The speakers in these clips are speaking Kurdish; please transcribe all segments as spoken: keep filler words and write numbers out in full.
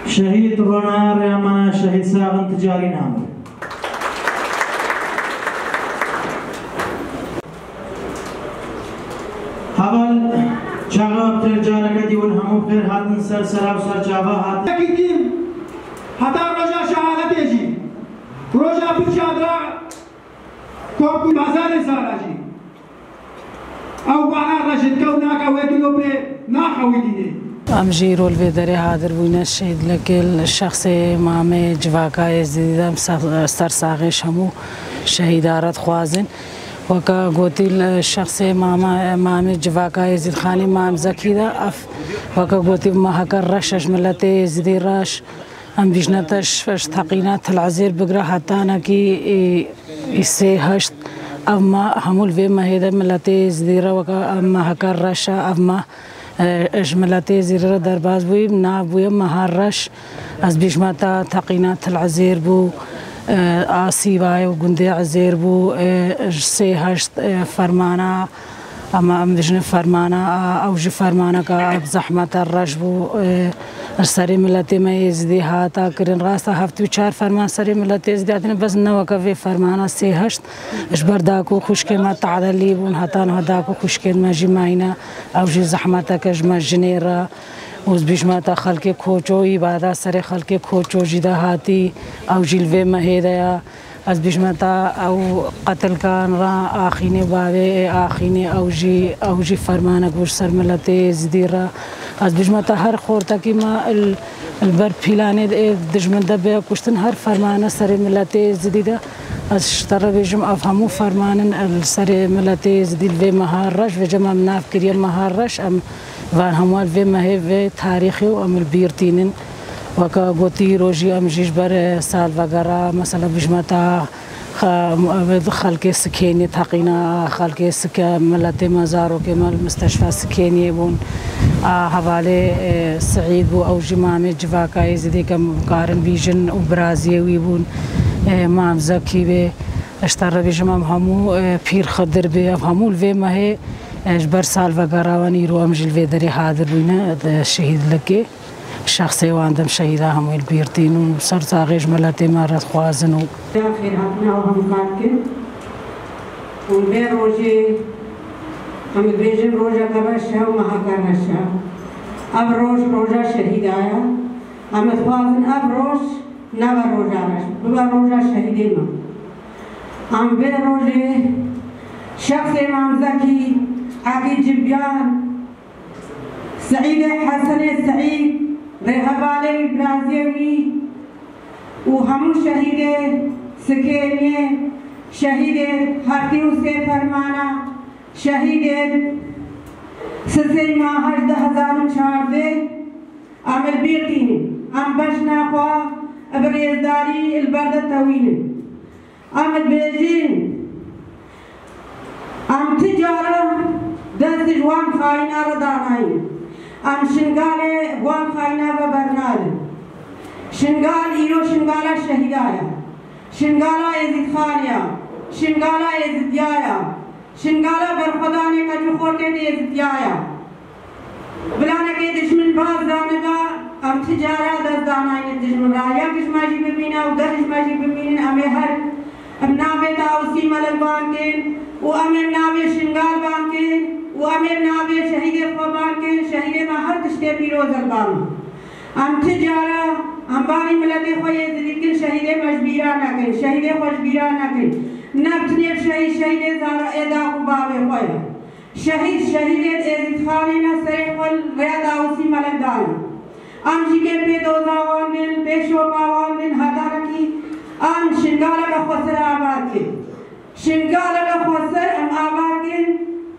Şehîd Rona Rêyamana, şehîd sax in, ti carî namir. Heval çaxa pir careke dî hûn hemû pir hatin ser sera û ser çava hatin. Heta roja şehadetê jî, roja pir çaxa Kom ku hezarê sala jî ew bana reşidke û nake wê dilo pê naxewitînê. Em jî îro li vê derê hadir bûyne şehîd lekê li şexsê mamê civaka Êzidî de em ser, ser saxê ji hemû şehîda re dixwazin. Weke gotî li şexsê mama, mamê civaka Êzîdxanê Mam Zekî de ev weke gotî meheke reş e ji miletê Êzidî reş. Em bîjne te ji, ji teqîna Til Ezêr bigire hetanekî, ê, ê sê heşt. Ev meh hemû li vê mehê de miletê Êzidî re weke ev meheke reş e. Ev meh, e, ji miletê Êzidî re derbas bûyî, nav bûye meha reş. Ez bîjme te teqîna Til Ezêr bû, e, a Sîbayê û gundê Ezêr bû, e, ji sê heşt, e, fermana Ama em dijîn fermana, ew jî fermaneke bi zehmete reş bû, e, li serê miletê me Êzidî hata kirin. Rast e, heft û çar ferman serê miletê Êzidî hatine, bes ne weke vê fermana sê heşt. Ji ber dayik û xwişkên me tedelî bûn, heta niha dayik û xwişkên me jî mayîne. Ew jî zehmeteke ji me jinê re û ez bîjme te xelkê Koçoyî, bada serê xelkê Koço jî de hatî, ew jî li vê mehê de ye. Ez bîjme te ew qetilkan re Axînê, bavê ê Axînê, ew jî, ew jî fermanek bû ji ser miletê Êzidî re. Ez bîjme te her xortekî me li, li ber pîlanê ê dijmin de bê kuştin, her fermane serê miletê Êzidî de. Ez ji te re bêjim, ev hemû fermanin li serê miletê Êzidî li vê meha reş, vêca me em nav kiriye meha reş, em van hemû li vê mehê vê tarîxê û em li bîr tînin. Weke gotî, îro jî em jî ji ber, e, salvegera, mesela, bîjme te, xe-, xelkê Sikênê, teqîna xelkê Sike, miletê me, zarokê me li misteşfa Sikêniyê bûn. A, hevalê, e, Siîd bû, ew jî mamê civaka Êzidî ke em karin bîjin û biraziyê wî bûn, e, Mam Zekî bê. Ji te re bêjim, em hemû, e, Pîr Xidir bê, ev hemû li vê mehê, e, ji ber salvegera wan îro em jî li vê derê hadir bûyne, e, şehîd likê. Şexsê wan dem şehîda hemû li bîr tîn û ser saxê ji miletê me re dixwazin û. Xêrhatina û hemû kar dikin. Û vê rojê em dibêjin rojeke reş e û meheke reş e. Ev roj, roja şehîda ye. Em dixwazin ev roj nebe roja reş, bibe roja şehîdê me. Em vê rojê şexsê Mam Zekî, Elî Cibyan, Seîdê Hesenê Seîd, rêhevalê wî, biraziyê wî û hemû şehîdê Sikêniyê, şehîdê heftê û sê fermana, şehîdê sisê meha heşt du hezar û çardeh, em li bîr tînin. Em beşna xwe bi rêzdarî li ber de tewînin. Em dibêjin, em ti cara dest ji wan xayîna re danayîn. Em Şingalê wan xayîna ve bernadin. Şingal îro Şingala şehîda ye. Şingala Êzîdxan ya. Şingala Êzîdiya ya. Şingala berxwedanê qeç û xortê Êzîdiya ya. Planekê dijmin baz daniba, em ti cara dest danaynin dijmin re. Yek ji me jî bimîne û deh ji me jî bimînin, em ê her bi navê Tawusî Melek ban kên û em ê bi navê Şingal ban kên û em ê bi navê şehîdê xwe ban kên. Şehîdê me her tiştê pîroz e li ba me. Em ti cara em banî miletê xwe yê zilî kin, şehîdê me ji bîra nekin, şehîdê xwe ji bîra nekin. Ne bi tinê bi şehîd, şehîdê zara ê dax û bavê xwe ye. Şehîd, şehîdên Êzîdxanê ne serê xwe li rêya Dawusî Melek dane. Em jî kê pê doza wan bin, pê şopa wan bin, hetanekî em Şingaleke xweser ava dikin. Şingaleke xweser em ava dikin.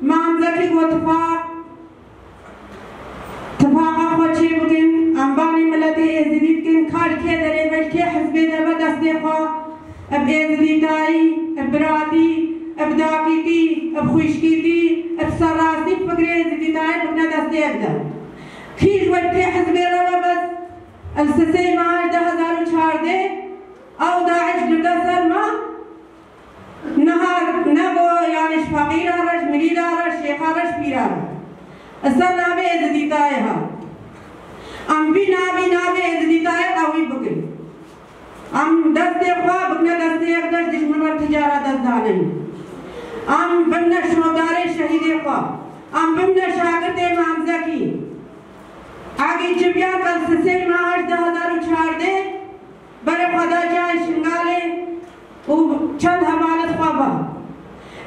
Mam Zekî got, tifaq, tifaqa xwe çê bikin, em banî miletê Êzidî dikin, ka li kê derê be, li kê hizbê de be, destê xwe bi êzidîtayî, bi biratî, bi dakîtî, bi xwişkîtî, bi serrastî, bi fikrê êzidîtayî bikine destê yek de. Kî ji we kê hizbê re be bes, li sisê meha du hezar û çardeh ew DAIŞ girte ser me, niha ne bo, yanî ji feqîra re, ji mirîda re, ji şêxa re, ji pîra re. Li ser navê êzidîtayê hat. Em vî navî navê Êzidî dayê qewî bikin. Em destê xwe bikne destê yek deş dijmin wer ticara dest danin. Em bimne şodarê şehîdê xwe. Em bimne şagirtê Mam Zekî. Egî Çibiyan qelsisey me heşt du hezar û çardeh berê xwe da cayê Şingalê û çend hevalet xwe ba.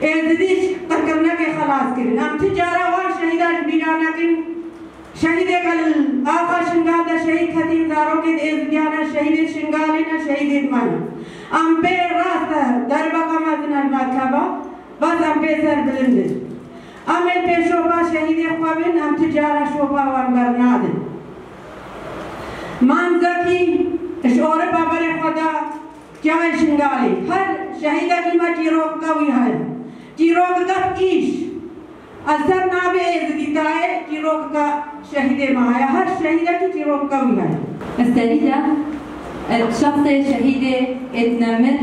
Êzidî qirkirinekê xelas kirin. Em ti cara wan şehîda ji bîra nekin. Şehîdê Xelîl Axa Şingal de şehîd ketîn, zarokê di Êzidiyan e, şehîdê Şingalê ne, şehîdê me ne. Em pê rast e, derbeka mezin e li me dikeve, bes em pê serbilindin. Em ê pê şopa şehîdê xwe bin, em ti cara şopa wan bernadin. Mam Zekî ji Ewropa berê xwe da cayê Şingalê. Her şehîdekî me çîrokeke wî heye. Çîrokeke îş. Ez ser navê Êzidî dayê çîrokeke şehîdê me heye. Her şehîdekî çîrokeke wî heye. Serî de, e, şexsê şehîdê êt nemir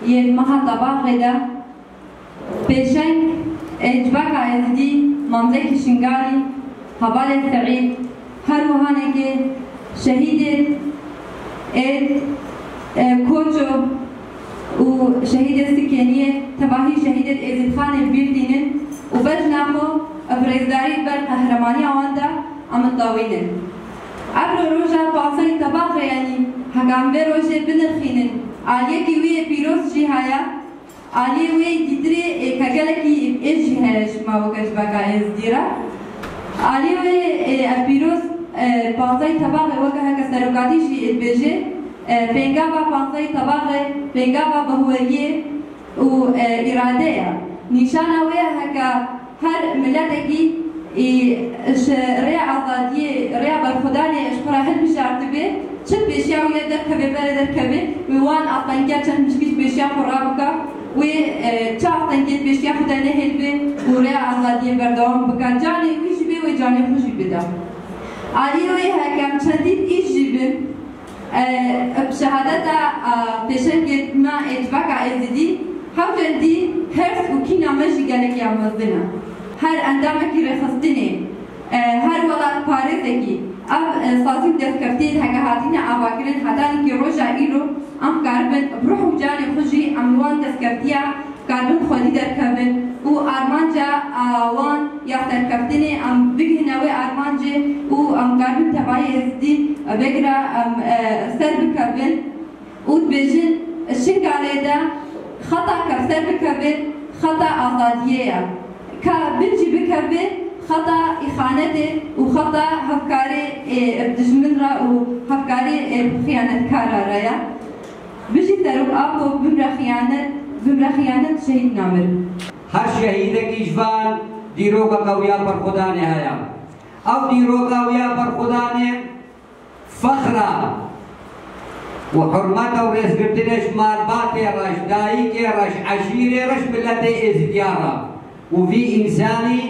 yên meha Tebaxê de pêşeng, e, civaka Êzidî, Mamzekî Şingalî, Hevalê Seîd, her wiha neke şehîdê êt, e, Koço û şehîdê Sikêniyê, tevahî şehîdê Êzîdxanê bîr tînin û bejna xwe ev rêzdarî ber qehremaniya wan de em dawînin. Evro roja pansey Tebaxê, yanî heka em vê rojê binirxînin, aliyekî wî yê pîroz jî heye. Aliyê wê dîtirê, ê, ke gelekî êş jî heye ji me weke civaka Êzidî re. Aliyê wê, ê, ev pîroz, e, pansey Tebaxê weke heke serokatî jî dibêje, e, pêngava pansey Tebaxê, pêngava bihweriyê û, e, îrade ye. Nîşana wê ye heke her miletekî, ê, ji rêya azadiyê, rêya berxwedanê ji xwe re hilbijartibe, çi pêşiya wî ye derkeve, bere derkeve, wê wan astengiya çend mişkî ji pêşiya xwe rabika, wê, e, çi astengiyê pêşiya xwe de nehêlibe û rêya azadiyê berdewam bika. Canê wî jî bê, wê canê xwe jî bida. Aliyê wê heke em çendîn îş jî bin, e, bi şehadeta, e, pêşengê me ê civaka Êzidî, hewcendî hers û kîna me jî gelek ya mezin e. Her endamekî rêxistinê, e, her welatparêzekî ev, e, sazî û destkeftiyê heke hatine avakirin, heta nîkî roja îro em karibin bi ruh û canê xwe jî em li wan destkeftiya karibin xwedî derkevin û armanca, a, wan ya serkeftinê em bigihine wê armancê û em karibin tevayê Êzidî vêgira em, e, ser bikevin û dibêjin, Şingalê de xeta ke ser bikeve, xeta azadiyê ye. Ka bin jî bikeve, xeta îxanetê û xeta hevkarê, e, dijmin re û hevkarê, e, xiyanetkara re ye. Bijî Serok Apo, bimre xiyanet, bimre xiyanet şehîd namir. Her şehîdekî ji van dîroka qewiya berxwedanê heye. Ew dîroka wî ya berxwedanê fexra û hurmeta û rêzgirtinê ji malbatê re, ji dayikê re, ji eşîrê re, ji miletê Êzidiya re. Û vî însanî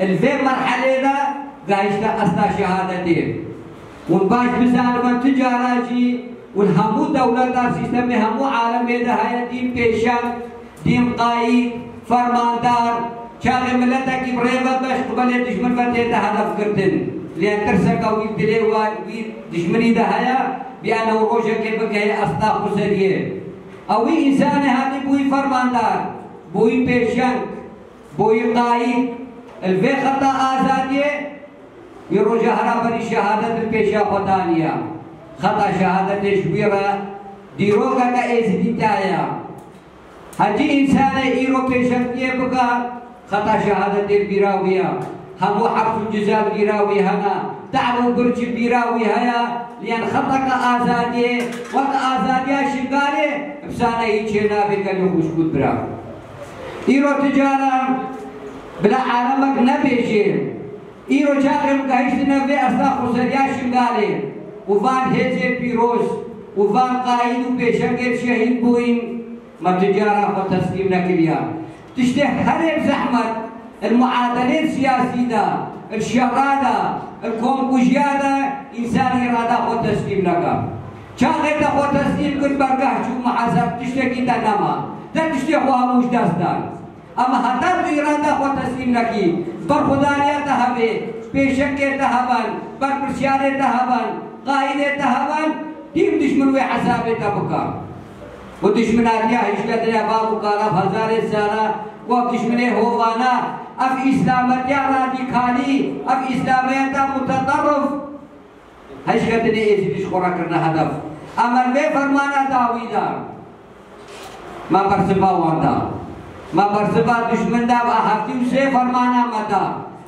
li vê merhelê de gehişte asta şehadetê. Hûn baş bizanin, em tu cara jî û li hemû dewleta, sîstemê hemû alemê de heye, dîn pêşeng, dîn qayîd, fermandar, çaxê miletekî bi rê ve be, ji qibalê dijmin ve tête hedef girtin. Lê tirseka wî dilê we, wî dijminî de heye, bî ene û rojekê bigihê asta xweseriyê. Ew wî însanê hatî bûyî fermandar, bûyî pêşeng, bûyî qayîd, li vê xeta azadiyê, wî roja hera berî şehadet li pêşiya xwe daniya. Xeta şehadetê ji wî re dîrokeke êzidî daye. Hecî însanê îro pêşengiyê bike, xeta şehadetê li bîra wî ye. Hemû heps û ciza li bîra wî hene. Te'b û birc li bîra wî heye. Lê xeteke azadiyê, wek azadiya Şingalê, efsane hîç çê nabe gelê xwişk û bira. Îro tu cara bila alemek nebêje. Îro çaxê em gehiştine vê asta xweseriya Şingalê û van hêzê pîroz û van qayîd û pêşengê şehîd bûyîn, me tu cara xwe teslîm nekiriya. Tiştê herê bi zehmet li muadelê siyasî de, li şera de, li komkujiya de însan îrada xwe teslîm neke. Çaxê te xwe teslîm kir, bergeh çû muheseb, tiştekî te nema. Te tiştê xwe hemû ji dest dan. Ama heta tu îrada xwe teslîm nekî, berxwedariya te hebe, pêşengê te heban, berpirsiyarê te heban, qaîdê te heban, dîm dişmin wê hesabê te bika. Û dişminatiya hişketinê ev a ku kara hezarê sala, wek dişminê hovana, ev îslametiya radîkalî, ev îslamiyeta muteterrif, hişketinê êzidî ji xwe re kirine hedef. Em li vê fermana dawî de me bersiva wan da. Me bersiva dişmin da, va heftê û sê fermana me da.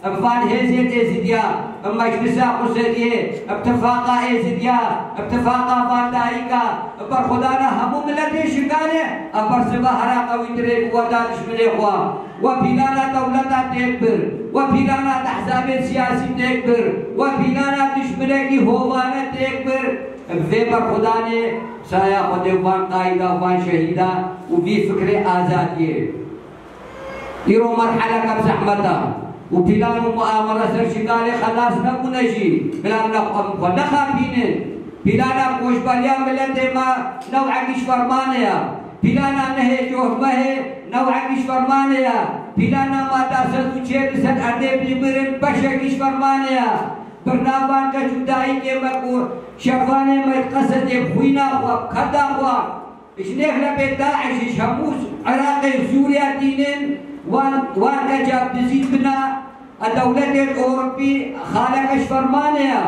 Bi van hêzên êzidiya, bi meclisa Xweseriyê, bi tifaqa êzidiya, bi tifaqa van dayika, bi berxwedana hemû miletê Şingalê, ev bersiva hera qewîtirê bû we da dişminê xwe. We pîlana dewleta têk bir, we pîlana ehzabên siyasî têk bir, we pîlana dişminekî hovane têk bir. Bi vê berxwedanê saya Xwedê van qayîda, van şehîda û vî fikrê azadiyê. Îro merheleke bi zehmet e û pîlan û muamele ser Şingalê xelas nebûne jî, bila em ne, em xwe nexapînin. Pîlana koçberiya miletê me newekî ji fermanê ye. Pîlana nehê cohmehê newekî ji fermanê ye. Pîlana mada sed û çêl li ser erdê bimirin beşekî ji fermanê ye. Birina van keç û dayikê me ku şervanê me Qesedê bi xwîna xwe, bi keda xwe, ji nêxlebê DAIŞ, ji hemû Iraqê, Sûriya tînin, wan, wan keça dizî bina, e dewletên Ewropî xaleke ji fermanê ye.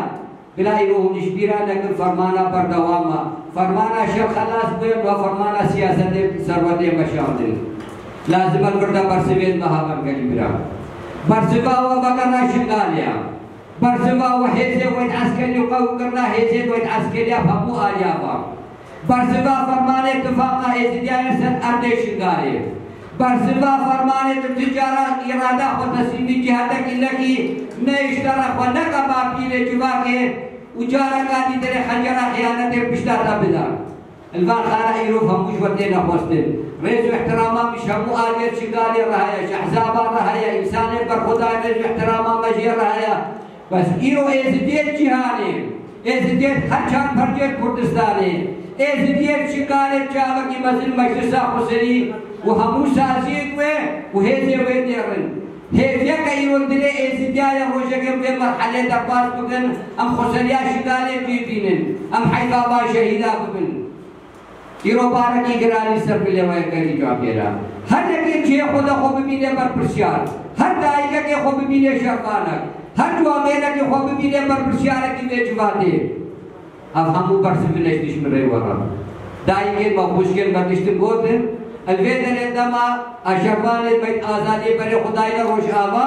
Bila îro hûn ji bîra nekin fermana berdewam e. Fermana şer xelas bûye, we fermana siyasetê serwetê meşandin. Lazim e li vir de bersivên me heban gelî bira. Bersiva we vegera Şingalê ye. Bersiva we hêzê we eskerî qewimkirina hêzên we eskerî ya hemû aliya van. Bersiva fermanê tifaqa êzidiya ye ser erdê Şingalê. Bersiva fermanê tu ti cara îrada xwe teslîmî cihadekî nekî, ne ji te re xwe neke bapîrê civakê û careka dî derê xencera xiyanetê pişta te bida. Li van xala îro hemû ji we têne xwestin. Rêz û ihtirama min ji hemû aliyê Şingalê re heye, ji ehzaban re heye, însanên berxwedan rêz û ihtirama me jê re heye. Bes îro êzidiyê cîhanê, êzidiyê her çar percê Kurdistanê, êzidiyê Şingalê çavekî mezin meclisa Xweserî û hemû saziyên wê û hêzê wê nêrin. Hêviyeke îro dilê êzidiya ye rojekê vê merhelê derbas bikin, em Xweseriya Şingalê cî bînin, em heyfa van şehîda bibin. Îro barekî giranî ser bilê we gelî camêra. Her yekê cihê xwe de xwe bibîne berpirsiyar. Her dayikekê xwe bibîne şervanek. Her camêrekê xwe bibîne berpirsiyarek li vê civatê. Ev hemû bersivine ji dişminê we re. Dayikên me, xwişkên me giştin gotin, li vê derê dema e şervanê me azadiyê berê xwe dayine Rojava,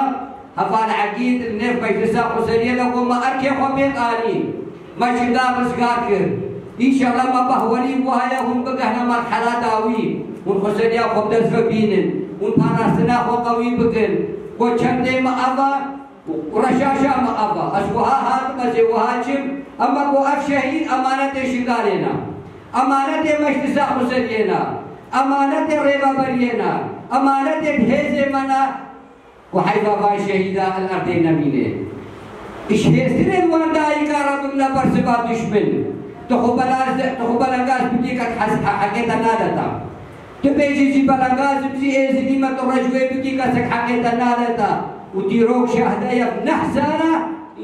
heval Egîd li nêv meclisa Xweseriyê de got, me erkê xwe pêk anî. Me Şingal rizgar kir. Înşallah me bahwerî wiha ye hûn bigehne merhela dawî. Hûn xweseriya xwe bi dest ve bînin. Hûn parastina xwe qewî bikin. Got çendê me ev e û reşaşa me ev e. Ez wiha hatim, ez ê wiha çim. Ema got ev şehîd emanetê Şingalê ne. Emanetê meclisa Xweseriyê ne. Emanetê rêveberiyê ne. Emanetê hêzê me ne. Ku heyfa van şehîda li erdê nemîne. Ji hêztirên wan dayika re bimne bersiva dişmin. Tu xwe belaz, tu xwe belengaz bikî ke hes-, he-, heqê te nade te. Tu bêjî jî belengaz bikî êzidî me, tu rej wê bikî kesek heqê te nade te. Û dîrok şahide ye neh sala,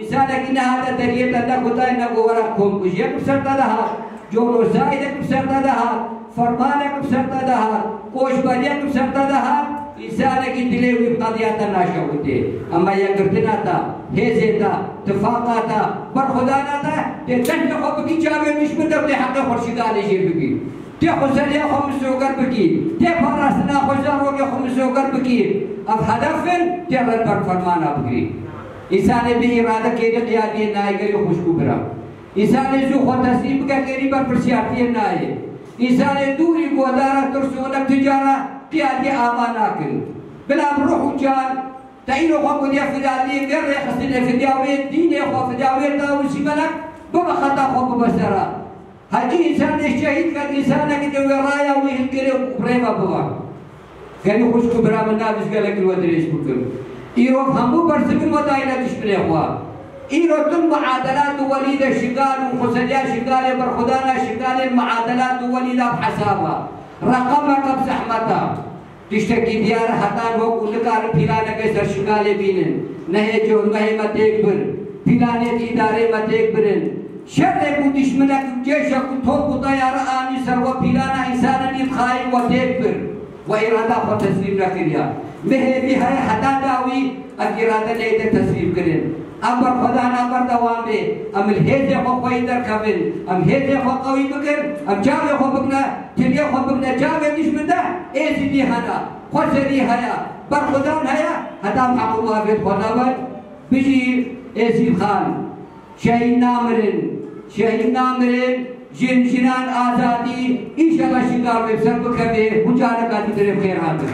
însanekî nehate deriyê te nekutay, negot were komkujiye bi ser te de hat. Conosaydek bi ser te de hat, fermanek bi ser te de hat, koçberiyek bi ser te de hat, însanekî dilê wî bi qediya te naşewitê. Ema yekgirtina te, hêzê te, tifaqa te, berxwedana te, tê dehnê xwe bikî çavê dişmin de, tê heqê xwe ji Şingalê jê bikî. Tê xweseriya xwe misoger bikî. Tê parastina xwe, zarokê xwe misoger bikî. Ev hedef in, tê rêber fermana bigirî. Însanê bi îrade kêrî qiyadiyê nayê gelî xwişk û bira. Însanê zû xwe teslîm bike, kêrî berpirsiyartiyê nayê. Însanê dûrî guhdara tirs û hinek ti cara qiyadiyê ava nakin. Bila bi ruh û can, te îro xwe kiriye fidayiyê vê rêxistinê, fidiya wê dînê xwe, fidiya wê dawî sîmelek, bibe xeta xwe bibe sera. Hekî însanê şehîd ket, însanekî di wê raya wî hilgirê û bi rê ve bibe. Gelî xwişk û bira min, nav ji gelek li we dirêj bikim. Îro hemû bersivin we dayine dişminê xwe. Îro tu muadelat û welî de Şingal û xweseriya Şingalê, berxwedana Şingalê muadelat û welî da bi hesaba. Reqemeke bi zehmet e. Tiştekî diyar e, hetan wek û nikarin pîlanekê ser Şingalê bînin. Nehê cihmehê me têk bir, pîlanê îdarê me têk birin. Şerek û dişminek û cêşek û top û teyare anî ser we pîlana însanan î xayîn we têk bir. We îrada xwe teslîm nekiriya. Mihê vî heye heta dawî ev îrade neyde teslîm kirin. Em berxwedan a berdewam bê. Em li hêzê xwe xweyî derkevin. Em hêzê xwe qewî bikin. Em çavê xwe bikne, tiliyê xwe bikne çavê dişmin de, êzîdî hene. Xweserî heye. Berxwedan heye. Heta em heq û mafê xwe nabin. Bijî Êzîd Xan. Şehîd namirin. Şehîd namirin. Jin, jinan, azadî. Înşallah Şingal wê ser bikeve. Hûn careka dî dilê xêr hatin.